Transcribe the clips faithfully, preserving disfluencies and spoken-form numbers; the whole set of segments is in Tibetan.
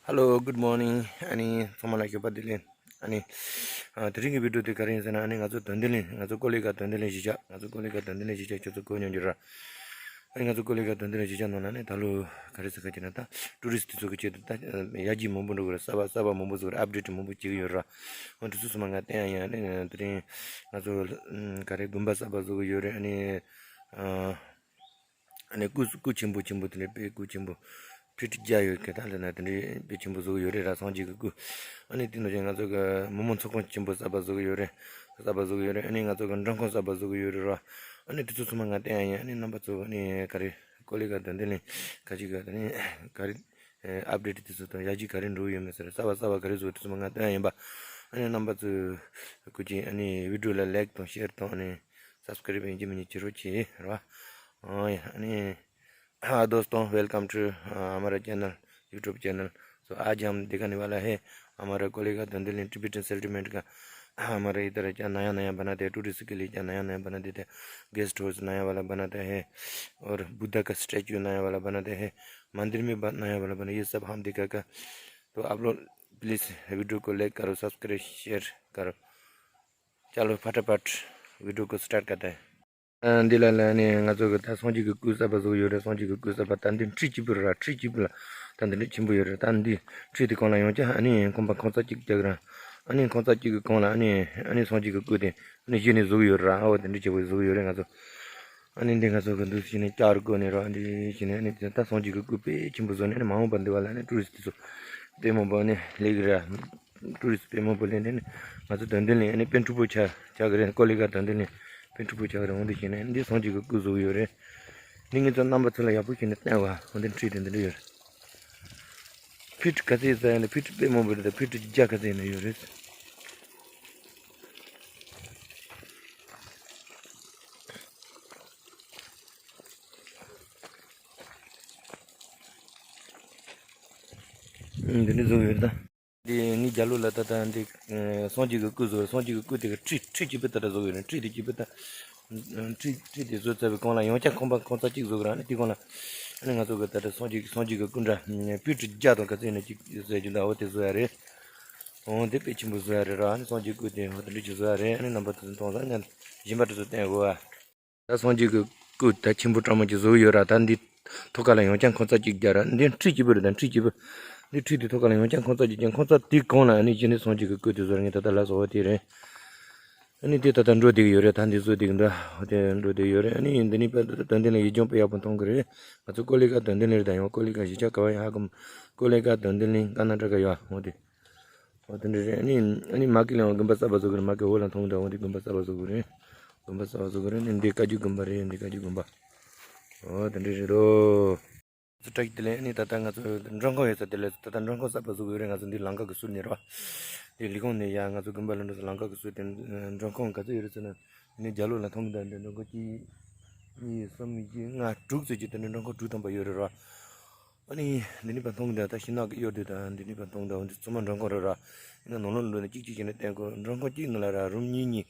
Hello, good morning. ཨ་ནི་ཚང་མ་ལ་ཞོགས་པ་བདེ་ལེགས། ཨ་ནི་ཨ་དེ་རིང་གི་བི་ཌིའོ་དེ་ག་རེ་ཡིན་ཟེར་ན། ཨ་ནི་ང་ཚོ་དོན་ལྡན་གླིང་། ང་ཚོ་ཀོ་ལི་གྷལ་དོན་ལྡན་གླིང་གཞིས་ཆགས། ང་ཚོ་ཀོ་ལི་གྷལ་དོན་ལྡན་གླིང་གཞིས་ཆགས་ཁྱོད་ཚོ་གོ་མྱོང་རྒྱུ་རེད། ཨ་ནི་ང་ཚོ་ཀོ་ལི་གྷལ་དོན་ལྡན་གླིང་གཞིས་ཆགས་ནང་ལ་ནི་ད་ལོ་ག་རེ་ཟེར་ག་ཅེ་ན། ད་ཊུ་རི་སི་ཊི་དེ་ཚོ་གི་ཆེད་དུ་ད་ཡར་རྒྱས་མང་པོ་འགྲོ་གི་རེད། གསར་པ་གསར་པ་མང་པོ་བཟོ་གི་རེད། ཨབ་ཌེ་ཊི་མང་པོ་བྱེད་ཀྱི་ཡོད་རེད། འོ་དེ་ཚོ་ཚང་མ་ང་བསྟན་ཡ་ཡིན། ཨ་ནི་དེ་རིང་ང་ཚོ་ག་རེ་དགོན་པ་གསར་པ་བཟོ་གི་ཡོད་རེད། ཨ་ནི་ཨ། ཨ་ནི་སྐུ་སྐུ་ཆེན་པོ་ཆེན་པོ་དེ་འདྲའི་དཔེ་སྐུ་ཆེན་པོ་ཕི་ཊི་བརྒྱ་ཡོད་མཁན་དང་ལབ་ན་དེ་འདྲའི་དཔེ་ཆེན་པོ་བཟོ་གི་ཡོད་རེད་ར། སངས་རྒྱས་ཀྱི་སྐུ། ཨ་ནི་དེ་ནང་བཞིན་ང་ཚོ་གི་མི་མང་ཚོགས་ཁང་ཆེན་པོ་གསར་པ་བཟོ་གི་ཡོད་རེད། གསར་པ་བཟོ་གི་ཡོད་རེད། ཨ་ནི་ང་ཚོ་གི་མགྲོན་ཁང་གསར་པ་བཟོ་གི་ཡོད་རེད་ར། ཨ་ནི་དེ་ཚོ་ཚང་མ་ང་བསྟན་ཡ་ཡིན། ཨ་ནི་རྣམ་པ་ཚོ་ཨ་ནི་ག་རེ་ཀོ་ལི་གྷལ་དོན་ལྡན་གླིང་ག་ཅིག་ག་ཨ་ནི་ག་རེ་ཨ་ཨབ་ཌེ་ཊི་དེ་ཚོ་དང་ཡར་རྒྱས་ག་རེ་འགྲོ་གི་ཡོད་མེད་ཟེར། གསར་པ་གསར་པ་ག་རེ་བཟོ་དེ་ཚོ་ང་བསྟན་ཡ་ཡིན་པ། ཨ་ནི་རྣམ་པ་ཚོ་སྐུ་མཁྱེན། ཨ་ནི་བི་ཌིའོ་ལ་ལའིཀ་དང་ཤེར་དང་ཨ་ནི་སབ་སི་ཀ་རའིབ་ཡིན་གཅིག་མིན་གཅིག་བྱེད་རོགས་བྱེད་ར། ཨ་ཡ། ཨ་ནི हाँ दोस्तों, welcome to हमारा चैनल, YouTube चैनल। तो आज हम दिखाने वाला है हमारा कोलेघाट धुंधुलिन टिबेटन सेटलमेंट का। हमारे इधर क्या नया नया बनाते हैं, टूरिस्ट के लिए क्या नया नया बनाते थे, गेस्ट हाउस नया वाला बनाते हैं और बुद्धा का स्टैचू नया वाला बनाते हैं, मंदिर में बन- नया वाला बना, ये सब हम दिखाएगा। तो आप लोग प्लीज वीडियो को लाइक करो, सब्सक्राइब, शेयर करो। चलो फटाफट वीडियो को स्टार्ट करते हैं। ཨ། འདི་ལ་ལ་ནི་ང་ཚོ་གི་ད་སངས་རྒྱས་ཀྱི་སྐུ་གསར་པ་བཟོ་གི་ཡོད་རེད། སངས་རྒྱས་ཀྱི་སྐུ་གསར་པ་ད་འདི་ཁྲི་གཅིག་པུ་རེད་ར། ཁྲི་གཅིག་པུ་ལ་ད་འདི་འདྲ་ཆེན་པོ་ཡོད་རེད། ད་འདི་ཁྲི་དེ་གང་ལ་ཡང་ཅི། ཨ་ནི་ཁང་པ་ཁང་ཚན་གཅིག་རྒྱག་ར། ཨ་ནི་ཁང་ཚན་གཅིག་གི་གང་ལ་ཨ་ནི་ཨ་ནི་སངས་རྒྱས་ཀྱི་སྐུ་དེ་ཨ་ནི་གཞི་ནས་བཟོ་གི་ཡོད་རེད་ར། ཨ་འོ་དེ་འདྲ་ཆེན་པོ་བཟོ་གི་ཡོད་རེད། ང་ཚོ་ཨ་ནི་འདི་ང་ཚོ་གི་འདུག་བྱས་ནས་ལྕགས་རི་བརྐོས་ནས་ར། འདི་བྱས་ནས་ཨ་ནི་ད་སངས་རྒྱས་ཀྱི་སྐུ་དཔེ་ཆེན་པོ་བཟོས་ནས། ཨ་ནི་མ་འོངས་པ་འདི་བ་ལ་ཨ་ནི་ཊུ་རི་སི་ཊི་དེ་ཚོ་དཔེ་མང་པོ་ཨ་ནི་སླེབས་གི་ར། ཊུ་རི་སི་དཔེ་མང་པོ་སླེབས་ནས་ནི་ང་ཚོ་དོན་ལྡན་གླིང་ཨ་ནི་དཔེ་འཕྲུལ་པོ་ཆགས་ཆགས་ཀྱི་རེད། ཀོ་ལི་གྷལ་དོན་ལྡན་གླིང་དཔེ་འཕྲུལ་པོ་ཆགས་ཀྱི་རེད། འོ་འདི་བྱས་ནས་འདི་སངས་རྒྱས་ཀྱི་སྐུ་བཟོ་གི་ཡོད་རེད། འདི་ངེད་ཚོ་རྣམ་པ་ཚོ་ལ་ཡག་པོ་བྱས་ནས་བསྟན་བ། འོ་འདི་ཁྲི་དེ་འདི་འདྲ་ཡོད་རེད། ཕི་ཊི་ག་ཚད་ཡིན་ན། ཕི་ཊི་དཔེ་མང་པོ་རེད། ད་ཕི་ཊི་བརྒྱ་ག་ཚད་ཡིན་ན་ཡོད་རེད། འདི་འདྲ་བཟོ་གི་ཡོད་རེད་ད། འདི་ངའི་རྒྱབ་ལོགས་ལ་ད་ལྟ་འདི་ཨ་སངས་རྒྱས་ཀྱི་སྐུ་བཟོ། སངས་རྒྱས་ཀྱི་སྐུ་དེ་ག་ཁྲི་ཁྲི་གཅིག་པུ་ད་ལྟ་བཟོ་གི་ཡོད་རེད། ཁྲི་དེ་གཅིག་པུ་ད་ཁྲི་ཁྲི་དེ་བཟོ་ཚར་བའི་གོང་ལ་ཡང་བསྐྱར་ཁང་པ་ཁང་ཚན་གཅིག་བཟོ་གི་རེད། ཨ་ནི་དེ་གོང་ལ་ཨ་ནི་ང་ཚོ་གི་ད་ལྟ་སངས་རྒྱས་སངས་རྒྱས་ཀྱི་སྐུ་འདྲ་ཕི་ཊི་བརྒྱ་དང་ག་ཚད་ཡིན་ན་གཅིག་ཟེར་རྒྱུ་འདུག་འོ་དེ་བཟོ་ཡ་རེད། འོ་དེ་དཔེ་ཆེན་པོ་བཟོ་ཡ་རེད་ར། ཨ་ནི་སངས་རྒྱས་སྐུ་དེ་འོ་དེ་འདྲ་ཅིག་བཟོ་ཡ་རེད། ཨ་ནི་རྣམ་པ་ཚོ་མཐོང་ས་ནས་སྦྱིན་པ་དེ་ཚོ་བསྟན་དགོས་ཨ། ད་སངས་རྒྱས་ཀྱི་སྐུ་ད་ཆེན་པོ་དྲང་མོ་ཅིག་བཟོ་གི་ཡོད་ར། ད་འདི་ཐོག་ཁ་ལ་ཡང་བསྐྱར་ཁང་ཚན་གཅིག་རྒྱག་ར། འདི་ཁྲི་གཅིག་པུ་རེད། ད་ཁྲི་གཅིག་པུ། འདི་ཁྲི་དེ་ཐོག་ཁ་ལ་ཡང་བསྐྱར་ཁང་ཚན་གཅིག་རྒྱག་ཁང་ཚན་དེའི་གོང་ལ་ཨ་ནི་གཞི་ནས་སངས་རྒྱས་ཀྱི་སྐུ་དེ་བཟོ་ར། ངས་ད་ལྟ་ལབ་སོང་བ་དེ་རེད། ཨ་ནི་དེ་ད་ལྟ་འགྲོ་བསྡད་ཀྱི་ཡོད་རེད། ད་འདི་བཟོ་བསྡད་ཀྱི་འདུག་འོ་དེ་འགྲོ་བསྡད་ཡོད་རེད། ཨ་ནི་འདི་ནས་ཕར་དོན་ལྡན་གླིང་ཡུལ་ལྗོངས་དཔེ་ཡག་པོ་མཐོང་གི་རེད། ང་ཚོ་ཀོ་ལི་གྷལ་དོན་ལྡན་གླིང་རེད། ད་ཡང་ཀོ་ལི་གྷལ་གཞིས་ཆགས་ག་བ་ཡིན་ཧ་གོ་མ། ཀོ་ལི་གྷལ་དོན་ལྡན་གླིང་ཀར་ན་ཊ་ཀ་ཡོད། འོ་དེ། འོ་དེ་འདྲ་རེད། ཨ་ནི་ཨ་ནི་མ་ཀི་ལ་ཡང་དགོན་པ་གསར་པ་བཟོ་གི་རེད། མ་ཀི་འོག་ལ་མཐོང་གི་འདུག་འོ་འདི་དགོན་པ་གསར་པ་བཟོ་གི་རེད། དགོན་པ་གསར་པ་བཟོ་གི་རེད། ཨ་ནི་འདི་བཀའ་བརྒྱུད་དགོན་པ་རེད། འདི་བཀའ་བརྒྱུད་དགོན་པ། འོ་དེ་འདྲ་རེད་དོ། ཚོ་བཀྲ་ཤིས་བདེ་ལེགས། ཨ་ནི་ད་ལྟ་ང་ཚོ་མགྲོན་ཁང་ཡོད་ས་དེ་ལ་ད་ལྟ་མགྲོན་ཁང་གསར་པ་བཟོ་གི་ཡོད་རེད། ང་ཚོ་འདི་ལམ་ཁ་གི་ཟུར་ནས་རེད་བ། འདི་ལས་ཁུངས་ནས་ཡ་ང་ཚོ་དགོན་པ་ལ་འགྲོ་ས་ལམ་ཁ་གི་ཟུར་དེ་མགྲོན་ཁང་ག་ཚོད་ཡོད་རེད་ཟེར་ན། ཨ་ནི་རྒྱབ་ལོགས་ལ་མཐོང་གི་འདུག་འདི་མགྲོན་ཁང་གཅིག་གཉིས་གསུམ་བཞི་ལྔ་དྲུག་ཙམ་ཅིག་དེ་འདྲ་མགྲོན་ཁང་དྲུག་ཐམ་པ་ཡོད་རེད་རེད་བ། ཨ་ནི་འདི་ནས་ཕར་མཐོང་གི་འདུག་ད་ཤིང་ནགས་ཀྱི་གཡོ་འདུག་ད་འདི་ནས་ཕར་མཐོང་གི་འདུག་འདི་ཚང་མ་མགྲོན་ཁང་རེད་ར། ཡིན་ན་ནང་ལོགས་འགྲོ་ནས་གཅིག་གཅིག་བྱས་ནས་བསྟན་དགོས། མགྲོན་ཁང་གཅིག་ནང་ལ་ར་རུམ་གཉིས་གཉིས།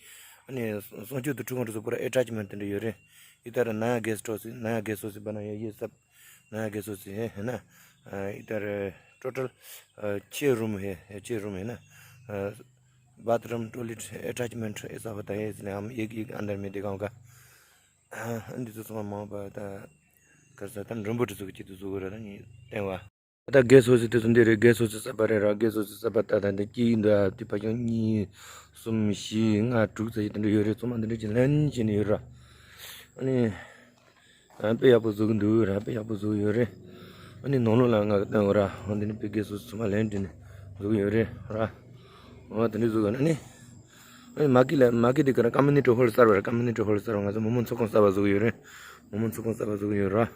ཨ་ནི་གསང་སྤྱོད་དང་འཁྲུངས་སྐར་དུས་སུ་པུ་ར་ཨེ་ཊེཆ་མེན་ཊི་དེ་འདྲ་ཡོད་རེད། ཨི་ལྟར་ན་ཡ་གེ་སི་ཊི་ཧའུ་སི། नया गेस्ट हाउस बना है ये सब। नया गेस्ट हाउस है, है ना। अ, इधर टोटल छः रूम है, छः रूम है ना। बाथरूम, टॉयलेट अटैचमेंट ऐसा होता है, इसलिए हम एक एक अंदर में दिखाऊंगा। འདི་ཚོ་ཚང་མ་མང་པ་ད་ག་ས་ད་མགྲོན་པོ་དེ་ཚོ་གི་ཆེད་དུ་བཟོ་གི་རེད། ད་ངས་བསྟན་བ། ད་གེ་སི་ཊི་ཧའུ་སི་དེ་ཚོ་འདི་རེད། གེ་སི་ཊི་ཧའུ་སི་གསར་པ་རེད་ར། གེ་སི་ཊི་ཧའུ་སི་གསར་པ་ད་ད་འདི་གཅིག་འདུག་དེ་ཕ་ཤང་གཉིས་གསུམ་བཞི་ལྔ་དྲུག་ཙམ་ཞིག་དེ་འདྲ་ཡོད་རེད། ཚང་མ་འདི་འདྲ་ཅིག་ལེན་བྱས་ནས་ཡོད་ར། ཨ་ནི་ཨ་དཔེ་ཡག་པོ་བཟོ་གི་འདུག་ར། དཔེ་ཡག་པོ་བཟོ་གི་ཡོད་རེད། ཨ་ནི་ནང་ལོགས་ལ་ང་གི་བསྟན་འོ་ར། འོ་འདི་ནི་དཔེ་གེ་སི་ཊི་ཧའུ་སི་ཚང་མ་ལེན་བྱས་ནས་བཟོ་གི་ཡོད་རེད་ར། འོ་དེ་འདྲ་བཟོ་གི་ཡོད། ཨ་ནི། ཨ་ནི་མ་ཀི་ལ་མ་ཀི་དེ་ག་ར་ཀ་མུ་ནི་ཊི་ཧོལ་གསར་བ་རེད། ཀ་མུ་ནི་ཊི་ཧོལ་གསར་བ། ང་ཚོ་མི་མང་ཚོགས་ཁང་གསར་བ་བཟོ་གི་ཡོད་རེད། མི་མང་ཚོགས་ཁང་གསར་བ་བཟོ་གི་ཡོད་ར།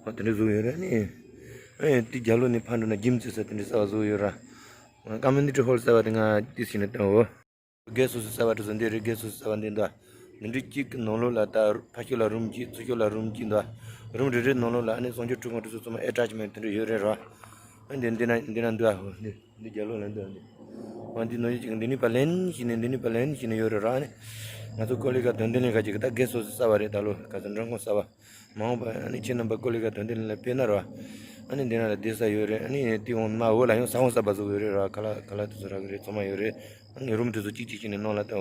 ཨ་དེ་འདྲ་བཟོ་གི་ཡོད་རེད། ཨ་ནི་ཨ་ནི་དེ་རྒྱབ་ལོགས་ནས་ཕར་འགྲོ་ན་ཇིམ་བྱེད་ས་དེ་འདྲ་གསར་བ་བཟོ་གི་ཡོད་ར། ཀ་མུ་ནི་ཊི་ཧོལ་གསར་བ་དེ་ང་ཏིས་ཤིག་ནས་བཏང་འོ། གེ་སི་ཊི་ཧའུ་སི་གསར་བ་དེ་ཚོ་འདི་རེད། གེ་སི་ཊི་ཧོལ་གསར་བ་འདི་འདུག་འདི་འདྲའི་གཅིག་གི་ནང་ལོགས་ལ་ད་ཕར་ཕྱོགས་ལ་རུམ་གཅིག་ཚུར་ཕྱོགས་ལ་རུམ་གཅིག་འདུག་རུམ་རེ་རེའི་ནང་ལོགས་ལ་ཨ་ནི་གསང་སྤྱོད་འཁྲུངས་སྐར་དེ་ཚོ་ཚང་མ་ཨེ་ཊེཆ་མེན་ཊི་དེ་འདྲ་ཡོད་རེད་ར། ཨ་འདི་འདི་ན་འདི་ན་འདུག་འདི། འདི་རྒྱབ་ལོགས་ལ་འདུག་འདི། འོ་འདི་ནང་བཞིན་ཅིག་འདི་ནས་ཕར་ལེན་བྱས་ནས་འདི་ནས་ཕར་ལེན་བྱས་ནས་ཡོད་རེད་ར། ཨ་ནི་ང་ཚོ་ཀོ་ལི་གྷལ་དོན་ལྡན་གླིང་ག་ཅིག་ད་གེ་སི་ཊི་ཧའུ་སི་གསར་བ་རེད། ད་ལོ་ག་ཚོད་མགྲོན་ཁང་གསར་བ། མ་འོངས་པ་ཨ་ནི་ཁྱེད་རྣམ་པ་ཀོ་ལི་གྷལ་དོན་ལྡན་གླིང་ལ་ཕེབས་ན་ར། ཨ་ནི་འདི་ན་ལ་བསྡད་ས་ཡོད་རེད། ཨ་ནི་དེ་འོང་མ་འོག་ལ་ཡང་ས་ཁོངས་གསར་པ་བཟོ་གི་ཡོད་རེད་ར། ཁ་ལག་ཁ་ལག་དེ་ཚོ་རག་གི་རེད། ཚང་མ་ཡོད་རེད། ཨ་ནི་རུམ་དེ་ཚོ་གཅིག་གཅིག་བྱས་ནས་ནང་ལ་བཏང་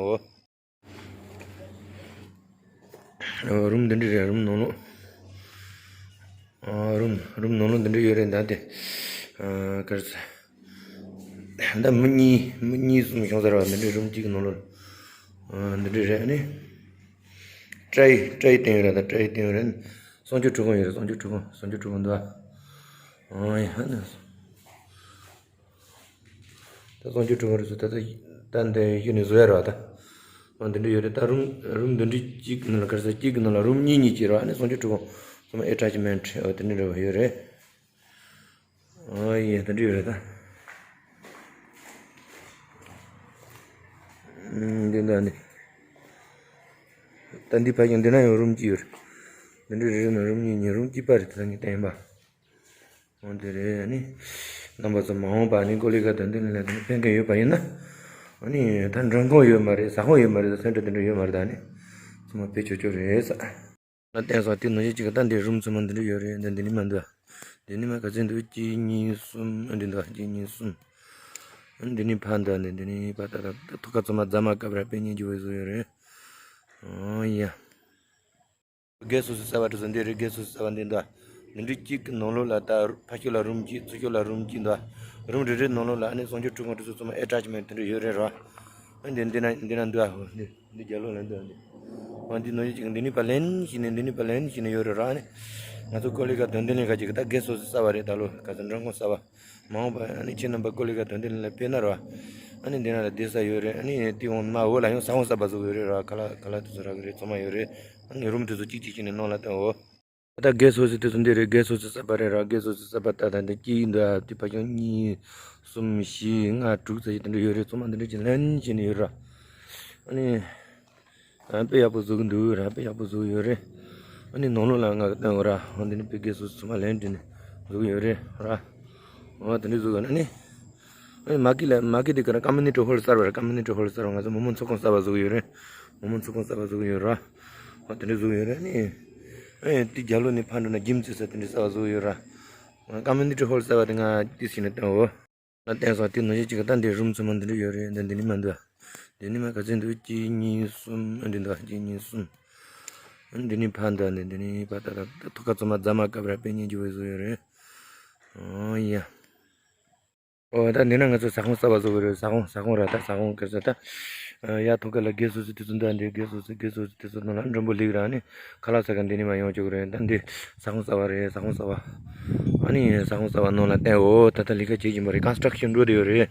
འོ། རུམ་འདི་འདྲ་རེད། རུམ་ནང་ལོགས། རུམ་རུམ་ནང་ལོགས་འདི་འདྲ་ཡོད་རེད། ད་དེ་གར་ས། ད་མི་གཉིས་མི་གཉིས་གསུམ་བཞག་ས་རེད་བ། འདི་འདྲའི་རུམ་གཅིག་གི་ནང་ལོགས། འདི་འདྲ་རེད། ཨ་ནི་ཊའི་ཊའི་སྟོན་ཡོད་རེད། ད་ཊའི་སྟོན་ཡོད་རེད། གསང་སྤྱོད་འཕྲུལ་ཁང་ཡོད་རེད། གསང་སྤྱོད་འཕྲུལ་ཁང་། གསང་སྤྱོད་འཕྲུལ་ཁང་འདུག་ཨ། ཡ་ཧ་ན། ད་གསང་སྤྱོད་འཕྲུལ་ཁང་རེད་ཟེར། ད་ད་ད་འདི་གཞི་ནས་བཟོ་ཡ་རེད་བ། ད་འོ་འདི་འདྲ་ཡོད་རེད། ད་རུམ་རུམ་འདི་འདྲ་གཅིག་གི་ནང་ལ་གར་ས་གཅིག་གི་ནང་ལ་རུམ་གཉིས་གཉིས་ཀྱི་རེད་བ། ཨ་ནི་གསང་སྤྱོད་འཕྲུལ་ཁང་ཚང་མ་ཨེ་ཊེཆ་མེན་ཊི་འོ་དེ་འདྲ་རེད་བ། ཡོད་རེད། ཨ་ཡེ་དེ་འདྲ་ཡོད་རེད་ད། ཨུམ། འདི་འདྲ་ནི། ད་འདི་ཕ་གི་འདི་ན་ཡང་རུམ་གཅིག་ཡོད་རེད། འདི་འདྲ་རེད་ན་རུམ་གཉིས་གཉིས། རུམ་གཅིག་པ་རེད། ད་ངས་བསྟན་པ། འོ་དེ་རེད། ཨ་ནི་རྣམ་པ་ཚོ་མ་འོངས་པ་ནི་ཀོ་ལི་གྷལ་དོན་ལྡན་གླིང་ལ་དེ་ནི་ཕན་མཁན་ཡོད་པ་ཡིན་ན། ཨ་ནི་ད་མགྲོན་ཁང་ཡོད་མ་རེད། ཟ་ཁང་ཡོད་མ་རེད། ད་སེན་ཊར་དེ་འདྲ་ཡོད་མ་རེད། ད་ནི་ཚང་མ་ཕེབས་ཆོག་ཆོག་རེད་ས། ལ་བསྟན་སོང་། དེ་ནང་བཞིན་གཅིག་གི་ད་འདི་རུམ་ཚང་མ་འདི་འདྲ་ཡོད་རེད། འདི་འདི་ནི་མ་འདུག་འདི་ནི་མ་ག་ཚོད་འདུག་གཅིག་གཉིས་གསུམ། ཨ་འདི་འདུག་གཅིག་གཉིས་གསུམ། ཨ་འདི་ནི་ཕ་འདུག་འདི་འདི་ནི་ཕ། ད་ད་ད་ཐོག་ཁ་ཚང་མ་རྫ་མ་བཀབ་ར་དཔེ་སྙིང་རྗེ་པོ་བཟོས་ཡོད་རེད། ཨོ་ཡ། སྒེར་སོ་སོའི་ས་བ་དེ་ཚོ་འདི་རེད། སྒེར་སོ་སོའི་ས་བ་འདི་འདུག་འདི་འདྲའི་གཅིག་གི་ནང་ལོགས་ལ་ད་ཕར་ཕྱོགས་ལ་རུམ་གཅིག་ཚུར་ཕྱོགས་ལ་རུམ་གཅིག་འདུག་རུམ་རེ་རེའི་ནང་ལོགས་ལ་ཨ་ནི་གསང་སྤྱོད་འཕྲུལ་ཁང་དེ་ཚོ་ཚང་མ་ཨེ་ཊེཆ་མེན་ཊི་དེ་འདྲ་ཡོད་རེད་ར། ཨ་འདི་འདི་ན་འདི་ན་འདུག་ཨ་འདི། འདི་རྒྱབ་ལོགས་ལ་འདུག་འདི། འོ་འདི་ནང་བཞིན་ཅིག་འདི་ནི་ཕར་ལེན་བྱས་ནས་འདི་ནི་ཕར་ལེན་བྱས་ནས་ཡོད་རེད་ར། ཨ་ནི་ང་ཚོ་ཀོ་ལི་གྷལ་དོན་ལྡན་གླིང་ཁ་ཅིག་གི་ད་སྒེར་སོ་སོའི་ས་བ་རེད། ད་ལོ་ག་ཚོད་མགྲོན་ཁང་གསར་བ། མ་འོངས་པ་ཨ་ནི་ཁྱེད་རྣམ་པ་ཀོ་ལི་གྷལ་དོན་ལྡན་གླིང་ལ་ཕེབས་ན་ར། ཨ་ནི་འདི་ན་ལ་བསྡད་ས་ཡོད་རེད། ཨ་ནི་དེ་འོང་མ་འོག་ལ་ཡང་ས་ཁོངས་གསར་པ་བཟོ་གི་ཡོད་རེད་ར། ཁ་ལག་ཁ་ལག་དེ་ཚོ་རག་གི་རེད། ཚང་མ་ཡོད་རེད། ཨ་ནི་རུམ་དེ་ཚོ་གཅིག་གཅིག་བྱས་ནས་ནང་ལ་བཏང་འོ། ད་སྒེར་སོ་སོའི་དེ་ཚོ་འདི་རེད། སྒེར་སོ་སོའི་ས་བ་རེད་ར། སྒེར་སོ་སོའི་ས་བ་ད་ད་འདི་གཅིག་འདུག་དེ་ཕ་གི་གཉིས་གསུམ་བཞི་ལྔ་དྲུག་ཙམ་ཞིག་དེ་འདྲ་ཡོད་རེད། ཚང་མ་འདི་འདྲ་ཅིག་ལེན་བྱས་ནས་ཡོད་ར། ཨ་ནི། ཨ་དཔེ་ཡག་པོ་བཟོ་གི་འདུག་ར། དཔེ་ཡག་པོ་བཟོ་གི་ཡོད་རེད། ཨ་ནི་ནང་ལོགས་ལ་ང་གི་བསྟན་འོ་ར། འོ་འདི་ནི་དཔེ་སྒེར་སོ་སོ་ཚང་མ་ལེན་བྱས་ནས་བཟོ་གི་ཡོད་རེད་ར། འོ་དེ་འདྲ་བཟོ་གི་ཨ་ནི། ཨ་ནི་མ་གི་ལ་མ་གི་དེ་ག་ར་ཀོ་མུ་ནི་ཊི་ཧོལ་གསར་བ་ར། ཀོ་མུ་ནི་ཊི་ཧོལ་གསར་བ། ང་ཚོ་མི་མང་ཚོགས་ཁང་གསར་བ་བཟོ་གི་ཡོད་རེད། མི་མང་ཚོགས་ཁང་གསར་བ་བཟོ་གི་ཡོད་ར། འོ་དེ་འདྲ་བཟོ་གི་ཡོད་རེད། ཨ་ནི། ཨེ་དེ་རྒྱབ་ལོགས་ནས་ཕར་འགྲོ་ན་འཇིམ་རྩེ་ས་དེ་འདྲ་གསར་བ་བཟོ་གི་ཡོད་ར། ཀོ་མུ་ནི་ཊི་ཧོལ་གསར་བ་དེ་ང་ཏིས་ཞིག་ནས་བཏང་འོ། ལ་བསྟན་སོང་། དེ་ནང་བཞིན་གཅིག་གི་ད་འདི་རུམ་ཚང་མ་འདི་འདྲ་ཡོད་རེད། འདི་འདི་ནི་མ་འདུག་འདི་ནི་མ་ག་ཚོད་འདུག་གཅིག་གཉིས་གསུམ། ཨ་འདི་འདུག་གཅིག་གཉིས་གསུམ། ཨ་འདི་ནི་ཕ་འདུག་འདི་འདི་ནི་ཕ། ད་ད་ད་ཐོག་ཁ་ཚང་མ་རྫ་མ་བཀབ་ར་དཔེ་སྙིང་རྗེ་པོ་བཟོས་ཡོད་རེད། ཨོ་ཡ། ཨོ་ད་འདི་ན་ང་ཚོ་ཟ་ཁང་གསར་པ་བཟོ་གི་རེད། ཟ་ཁང་ཟ་ཁང་ར། ད་ཟ་ཁང་ག་ས་ད། ཡ་ཐོག་ཁ་ལ་སྒེར་སོ་སོ་དེ་ཚོ་འདུག་འདི་སྒེར་སོ་སོ་སྒེར་སོ་སོ་དེ་ཚོ་ནང་ལ་མགྲོན་པོ་སླེབས་ར། ཨ་ནི་ཁ་ལག་ཟ་ག་འདི་ནི་མ་ཡོང་ཆོག་གི་རེད། ད་འདི་ཟ་ཁང་གསར་པ་རེད། ཟ་ཁང་གསར་པ། ཨ་ནི་ཟ་ཁང་གསར་པ་ནང་ལ་བསྟན། འོ་ད་ལྟ་ལས་ཀ་བྱེད་བཞིན་པ་རེད། ཀོན་སི་ཊྲག་ཤན་འགྲོ་བསྡད་ཡོད་རེད།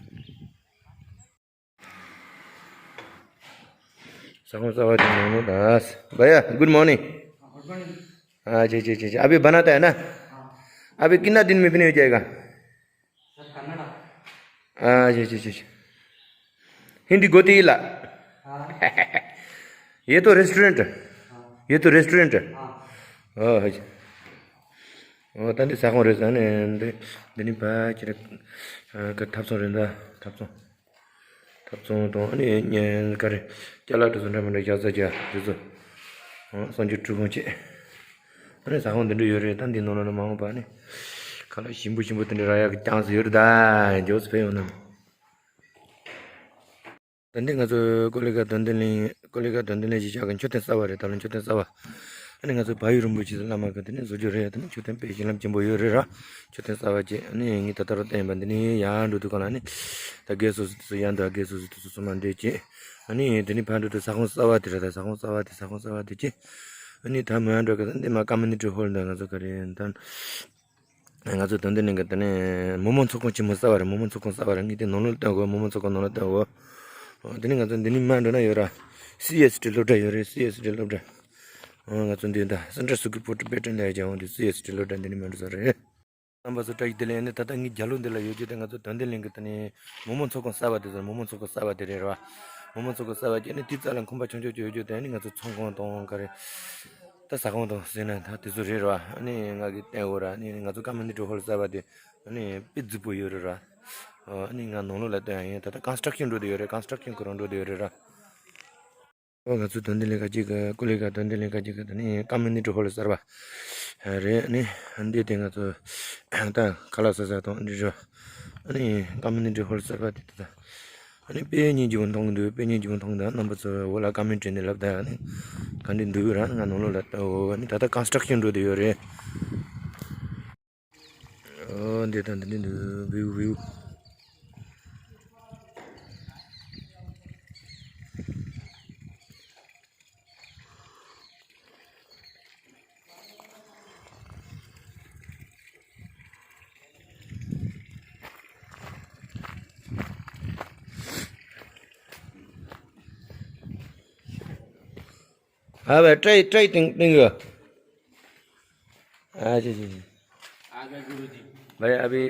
ཟ་ཁང་གསར་པ་དེ་ནང་ལོགས་ལ། भैया, गुड मॉर्निंग। Good morning. हाँ, जी, जी, जी, जी। अभी बनाता है ना? हाँ। अभी कितना दिन में फिनिश हो जाएगा? सर, कन्नड़ा। हाँ, जी, जी, जी, जी। हिंदी गोती इला। हाँ। ये तो रेस्टोरेंट है। हाँ। ये तो रेस्टोरेंट है। हाँ। हाँ, हाँ जी। ཨོ་ད་འདི་ཟ་ཁང་རེད། ཟ་ནས་འདི་འདི་ནི་ཕ་ཁྱེད་ར་ཐབ་ཚང་རེད་ད། ཐབ་ཚང་། ཐབ་ཚང་དང་ཨ་ནི་ག་རེ་ཅ་ལག་དེ་ཚོ་འདྲ་མི་འདྲ་བཞག་ས་རྒྱ་དེ་ཚོ། ཨོ་གསང་སྤྱོད་འཕྲུལ་ཁང་བྱས། ཨ་ནི་ཟ་ཁང་འདི་འདྲ་ཡོད་རེད། ད་འདི་ནང་ལ་ནི་མ་འོངས་པ་ནི་ཁ་ལག་ཞིམ་པོ་ཞིམ་པོ་དེ་འདྲ་རག་ཡག་གི་ཅན་སི་ཡོད་རེད་ད། མགྱོགས་སུ་ཕེབས་ཡོང་ན། ད་འདི་ང་ཚོ་ཀོ་ལི་གྷལ་དོན་ལྡན་གླིང་། ཀོ་ལི་གྷལ་དོན་ལྡན་གླིང་གཞིས་ཆགས་ཀྱི་མཆོད་རྟེན་གསར་པ་རེད། ད་ལོ་མཆོད་རྟེན་གསར་པ། ཨ་ནི་ང་ཚོ་བལ་ཡུལ་རིན་པོ་ཆེ་བླ་མ་གི་དེ་ནས་བཟོ་རྒྱུ་རེད། དེ་ནས་མཆོད་རྟེན་དཔེ་བཞེད་ལམ་ཆེན་པོ་ཡོད་རེད་ར། མཆོད་རྟེན་གསར་པ་བྱས། ཨ་ནི་ངས་ད་ལྟ་རུ་བསྟན་པ་འདི་ནས་ཡར་འགྲོ་དུས་སྒང་ལ་ཨ་ནི་ད་སྒེར་སོ་སོ་དེ་ཚོ་ཡར་འགྲོ། སྒེར་སོ་སོ་དེ་ཚོ་ཚང་མ་འདྲེས་བྱས། ཨ་ནི་དེ་ནས་ཕར་འགྲོ་དུས་ཟ་ཁང་གསར་པ་དེ་རེད། ད་ཟ་ཁང་གསར་པ་དེ། ཟ་ཁང་གསར་པ་དེ་བྱས། ཨ་ནི་ད་མར་འགྲོ་གི་ད་འདི་མར་ཀོ་མུ་ནི་ཊི་ཧོལ་འདུག་ང་ཚོ་ག་རེ་ད། ང་ཚོ་དོན་ལྡན་གླིང་གི་དེ་ནས་མི་མང་ཚོགས་ཁང་ཆེན་མོ་གསར་པ་རེད། མི་མང་ཚོགས་ཁང་གསར་པ་རེད། ངས་དེ་ནང་ལོགས་བཏོན་གོ། མི་མང་ཚོགས་ཁང་ནང་ལོགས་བཏོན་གོ། དེ་ནས་ང་ཚོ་འདི་ནས་མར་འགྲོ་ན་ཡོད་ར། སི་ཨེས་ཊི་སློབ་གྲྭ་ཡོད་རེད། སི་ཨེས་ཊི་སློབ་གྲྭ། ང་ཚོ་འདི་ད་Central School for Tibetan Language ཡང་འདི་སི་ཨེས་ཊི་སློབ་གྲྭ་འདི་ནས་མར་འགྲོ་ས་རེད། རྣམ་པ་ཚོ་བཀྲ་ཤིས་བདེ་ལེགས། ཨ་ནི་ད་ལྟ་ངའི་རྒྱབ་ལོགས་འདི་ལ་ཡོད་རྒྱུ་དེ་ང་ཚོ་དོན་ལྡན་གླིང་གི་དེ་ནས་མི་མང་ཚོགས་ཁང་གསར་པ་དེ་ཚོ། མི་མང་ཚོགས་ཁང་གསར་པ་དེ་རེད་ར། མི་མང་ཚོགས་ཁང་གསར་པ་དེ་ནི་དེའི་རྩ་ལ་ཁང་པ་ཆུང་ཆུང་ཅིག་ཡོད་རྒྱུ་དེ་ནི་ང་ཚོ་ཚོང་ཁང་དང་ག་རེ། ད་ཟ་ཁང་དང་ཟེར་ན་ད་དེ་ཚོ་རེད་ར། ཨ་ནི་ང་གིས་བསྟན་གོ་ར། ཨ་ནི་ང་ཚོ་ཀོ་མུ་ནི་ཊི་ཧོལ་གསར་པ་དེ་ཨ་ནི་དཔེ་རྫིག་པོ་ཡོད་རེད་ར། ཨ་ནི་ང་ནང་ལོགས་ལ་བསྟན་ཡ་ཡིན། ད་ལྟ་ཀོན་སི་ཊྲག་ཤན་འགྲོ་བསྡད་ཡོད་རེད། ཀོན་སི་ཊྲག་ཤན་ཁོ་རང་འགྲོ་བསྡད་ཡོད་རེད་ར། ཨོ་ང་ཚོ་དོན་ལྡན་གླིང་ཁ་ཅིག་གི། ཀོ་ལི་གྷལ་དོན་ལྡན་གླིང་ཁ་ཅིག་གི་དེ་ནི་ཀོ་མུ་ནི་ཊི་ཧོལ་གསར་པ་རེད། ཨ་ནི་འདི་དེ་ང་ཚོ་ ད་ཁ་ལག་ཟ་ས་དང་འདི་ར། ཨ་ནི་ཀ་མུ་ནི་ཊི་ཧོལ་གསར་པ་དེ་ད། ཨ་ནི་དཔེ་སྙིང་རྗེ་པོ་མཐོང་གི་འདུག་དཔེ་སྙིང་རྗེ་པོ་མཐོང་གི་འདུག་རྣམ་པ་ཚོ་འོ་ལ་ཀ་མེན་ཊི་བྲིས་ནས་ལབ་ད། ཨ་ནི་ག་འདྲ་འདུག་ར། ང་ནང་ལོགས་ལ་ལྟ། འོ་ཨ་ནི་ད་ལྟ་ཀོན་སི་ཊྲག་ཤན་འགྲོ་བསྡད་ཡོད་རེད། འོ་འདི་ད་འདི་འདི་འདུག་བིའུ་བིའུ། हाँ भाई, ट्राई, ट्राई टिंग, टिंग। हाँ जी, जी, जी। आ गए गुरु जी। भाई, अभी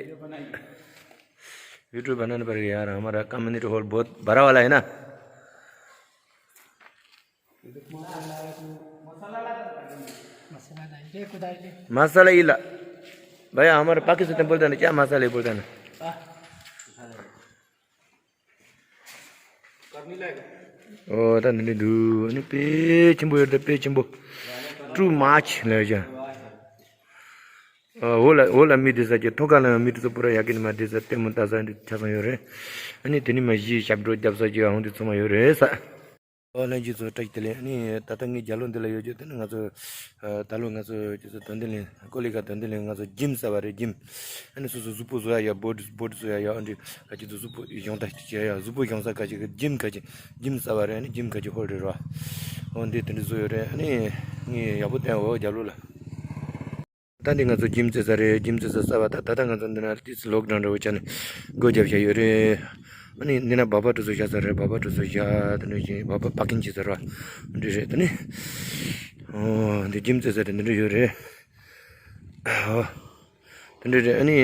वीडियो बनाने पड़ गया यार, हमारा कम्युनिटी हॉल बहुत बड़ा वाला है ना। मसाला डाल दे, कुदाल ले। मसाला ही ला। भाई, हमारे पाकिस्तान बोलते हैं ना, क्या मसाले बोलते हैं ना? ཨོ་ད་འདི་འདྲ་འདུག་ཨ་ནི་དཔེ་ཆེན་པོ་ཡོད་རེད། དཔེ་ཆེན་པོ། Too much ལབ་ཡ། ཨ་འོ་ལ་འོ་ལ་མི་དེ་ས་ཀྱི་ཐོག་ཁ་ལ་མི་དེ་ཚོ་པུ་ར་ཡ་གི་ནི་མ་དེ་ས་ལྟད་མོ་ལྟ་ས་འདི་ཆ་ཚང་ཡོད་རེད། ཨ་ནི་དེ་ནི་མ་གཞི་ཞབས་བྲོ་རྒྱབ་ས་ཀྱི་ཨང་དེ་ཚང་མ་ཡོད་རེད་ས། ཨོ་ལྷན་རྒྱས་ཚོ་བཀྲ་ཤིས་བདེ་ལེགས། ཨ་ནི་ད་ལྟ་ངའི་རྒྱབ་ལོགས་འདི་ལ་ཡོད་རྒྱུ་དེ་ནི་ང་ཚོ་ཨ་ད་ལོ་ང་ཚོ་ཁྱེད་ཚོ་དོན་ལྡན་གླིང་ཀོ་ལི་གྷལ་དོན་ལྡན་གླིང་ང་ཚོ་ཇིམ་ཟེར་བ་རེད། ཇིམ། ཨ་ནི་སོ་སོ་གཟུགས་པོ་བཟོ་ཡ་ཡ་བོ་ཌི་བོ་ཌི་བཟོ་ཡ་ཡ་ཨ་འདྲི་ཁ་ཅིག་ཏུ་གཟུགས་པོ་སྦྱོང་ད་བྱེད་ཡ་གཟུགས་པོ་སྦྱོང་ས་ཁ་ཅིག་གི་ཇིམ་ཁ་ཅིག་ཇིམ་ཟེར་བ་རེད། ཨ་ནི་ཇིམ་ཁ་ཅིག་ཧོལ་རེད་ར། ཨོ་འདི་དེ་འདྲ་བཟོ་ཡོད་རེད། ཨ་ནི་ངས་ཡག་པོ་བསྟན། འོ་རྒྱབ་ལོགས་ལ། ད་འདི་ང་ཚོ་ཇིམ་རྩེ་ས་རེད། ཇིམ་རྩེ་ས་གསར་པ་ད་ད་ལྟ་ང་ཚོ་འདི་ན་ཏིས་ལོག་ཌའོན་འདྲ་བོ་ཆགས་ནས་སྒོ་རྒྱབ་བཞག་ཡོད་རེད། ཨ་ནི་འདི་ན་སྦག་སྦག་གྲུ་ཚོ་བཞག་ས་རེད། སྦག་སྦག་གྲུ་ཚོ་བཞག་དེ་འདྲ་བཞིན་སྦག་སྦག་པར་ཀིང་བྱེད་ས་རེད། འདི་རེད་དེ་ནི། ཨོ་འདི་ཇིམ་རྩེ་ས་རེད། འདི་འདྲ་ཡོད་རེད། ཨོ་དེ་འདྲ་རེད། ཨ་ནི་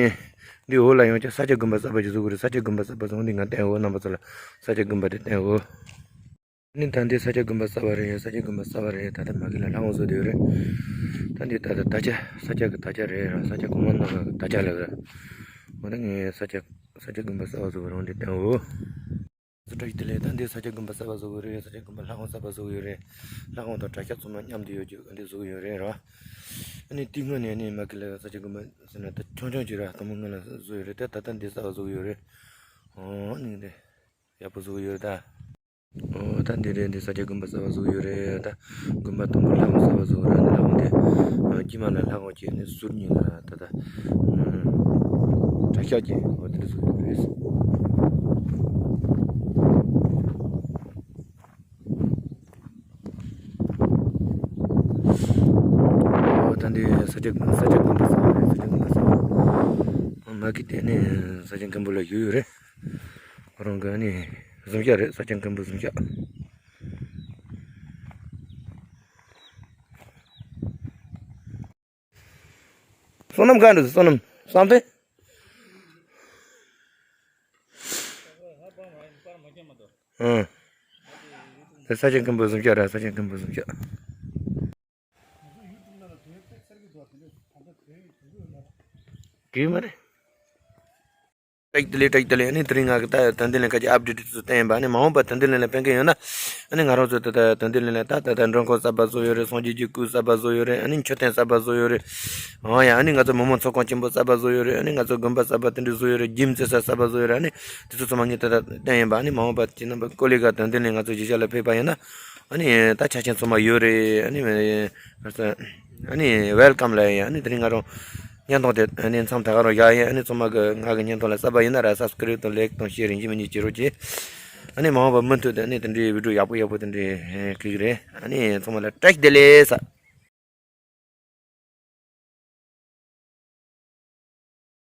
འདི་འོག་ལ་ཡོང་ཅག་ས་སྐྱ་དགོན་པ་གསར་པ་ཞིག་བཟོ་གི་རེད། ས་སྐྱ་དགོན་པ་གསར་པ་བཟོ་འདི་ང་བསྟན་འོ། རྣམ་པ་ཚོ་ལ་ས་སྐྱ་དགོན་པ་དེ་བསྟན་འོ། ནི་ད་འདི་ས་སྐྱ་དགོན་པ་གསར་པ་རེད། ས་སྐྱ་དགོན་པ་གསར་པ་རེད། ད་ལྟ་མ་གི་ལ་ལྷ་ཁང་བཟོ་བསྡད་ཡོད་རེད། ད་འདི་ད་ལྟ་ད་ཆ་ས་སྐྱ་གི་ད་ཆ་རེད་ར། ས་སྐྱ་གོང་མ་ནང་གི་ད་ཆ་ལ་ར། འོ་ད་ངས་ས་སྐྱ་ས་སྐྱ་དགོན་པ་གསར་པ་བཟོ་བ་རང་འདི་བསྟན་འོ། བཀྲ་ཤིས་བདེ་ལེགས། ད་འདི་ས་སྐྱ་དགོན་པ་གསར་པ་བཟོ་གི་རེད། ས་སྐྱ་དགོན་པ་ལྷ་ཁང་གསར་པ་བཟོ་གི་ཡོད་རེད། ལྷ་ཁང་དང་གྲྭ་ཤག་ཚང་མ་མཉམ་དུ་ཡོད་རྒྱུ་འདི་བཟོ་གི་ཡོད་རེད་ར། ཨ་ནི་དེ་སྔོན་ནས་ནི་མ་གི་ལ་ས་སྐྱ་དགོན་པ་ཟེར་ན་ད་ཆུང་ཆུང་ཅིག་ར། དང་པོ་སྔོན་ལ་བཟོ་ཡོད་རེད། ད་ད་ལྟ་འདི་གསར་པ་བཟོ་གི་ཡོད་རེད། ཨོ་ནི་འདི། ཡག་པོ་བཟོ་གི་ཡོད་རེད་ད། ཨོ་ད་འདི་རེད། འདི་ས་སྐྱ་དགོན་པ་གསར་པ་བཟོ་གི་ཡོད་རེད་ད། དགོན་པ་དང་པོ་ལྷ་ཁང་གསར་པ་བཟོ་གི་རེད། ཨ་ནི་ལྷ་ཁང་དེ་དཀྱིལ་མ་ལ་ལྷ་ཁང་བྱས་ནས་ཟུར་གཉིས་ལ་ད་ལྟ་གྲྭ་ཤག་བྱས་འོ་དེ་འདྲ་བཟོ་གི་རེད། ཨོ་ད་འདི་ས་སྐྱ་ས་སྐྱ་དགོན་པ་གསར་པ་རེད། ས་སྐྱ་དགོན་པ་གསར་པ། མ་གི་དེ་ནས་ས་སྐྱ་མགོན་པོ་ལ་བཞུགས་ཡོད་རེད། རང་གི་ནི་གཟིམ་ཤག་རེད། ས་སྐྱ་མགོན་པོ་གཟིམ་ཤག་བསོད་ནམས་ག་འདྲ་བསོད་ནམས་བསམ་སྟེ། ཨང་། དེ་ས་སྐྱ་མགོན་པོ་གཟིམ་ཤག་རེད། ས་སྐྱ་མགོན་པོ་གཟིམ་ཤག་གི་མ་རེད། བཀྲ་ཤིས་བདེ་ལེགས། བཀྲ་ཤིས་བདེ་ལེགས། ཨ་ནི་དེ་རིང་ང་གི་ད་དོན་ལྡན་གླིང་ཁ་ཅིག་ཨབ་ཌེ་ཊི་ཚོ་བསྟན་ཡིན་པ། ཨ་ནི་མ་འོངས་པ་དོན་ལྡན་གླིང་ལ་ཕན་གི་ཡོད་ན། ཨ་ནི་ང་རང་ཚོ་ད་ལྟ་དོན་ལྡན་གླིང་ལ་ད་ད་ལྟ་མགྲོན་ཁང་གསར་པ་བཟོ་ཡོད་རེད། སངས་རྒྱས་ཀྱི་སྐུ་གསར་པ་བཟོ་ཡོད་རེད། ཨ་ནི་མཆོད་རྟེན་གསར་པ་བཟོ་ཡོད་རེད། འོ་ཡ། ཨ་ནི་ང་ཚོ་མི་མང་ཚོགས་ཁང་ཆེན་པོ་གསར་པ་བཟོ་ཡོད་རེད། ཨ་ནི་ང་ཚོ་དགོན་པ་གསར་པ་དེ་འདྲ་བཟོ་ཡོད་རེད། ཇིམ་རྩེ་ས་གསར་པ་བཟོ་ཡོད་རེད། ཨ་ནི་དེ་ཚོ་ཚང་མ་ངས་ད་ལྟ་བསྟན་ཡིན་པ། ཨ་ནི་མ་འོངས་པ་ཁྱེད་རྣམ་པ་ཀོ་ལི་གྷལ་དོན་ལྡན་གླིང་ང་ཚོ་གཞིས་ཆགས་ལ་ཕེབས་པ་ཡིན་ན། ཨ་ནི་ད་ཆ་རྐྱེན་ཚང་མ་ཡོད་རེད། ཨ་ནི་ཨ་ནི་ཝེལ་ཀམ་ལབ་ཡ། ཨ་ནི་དེ་རིང་ང་རང་བརྙན་ཐུང་དེ་ཨ་ནི་མཚམས་ད་ག་རང་བཞག་ཡིན། ཨ་ནི་ཚང་མ་གི་ང་གི་བརྙན་ཐུང་ལ་གསར་པ་ཡིན་ན་ར་སབ་སི་ཀ་རེབ་དང་ལེག་དང་ཤེར་ཡིན་གཅིག་མིན་གཉིས་བྱེད་རོགས་གྱིས། ཨ་ནི་མ་འོངས་པ་མུ་མཐུད་དུ་ཨ་ནི་དེ་འདྲའི་བི་ཌི་ཡོ་ཡག་པོ་ཡག་པོ་དེ་འདྲའི་སྤྲད་གི་རེད། ཨ་ནི་ཚང་མ་ལ་བཀྲ་ཤིས་བདེ་ལེགས་ཟེར།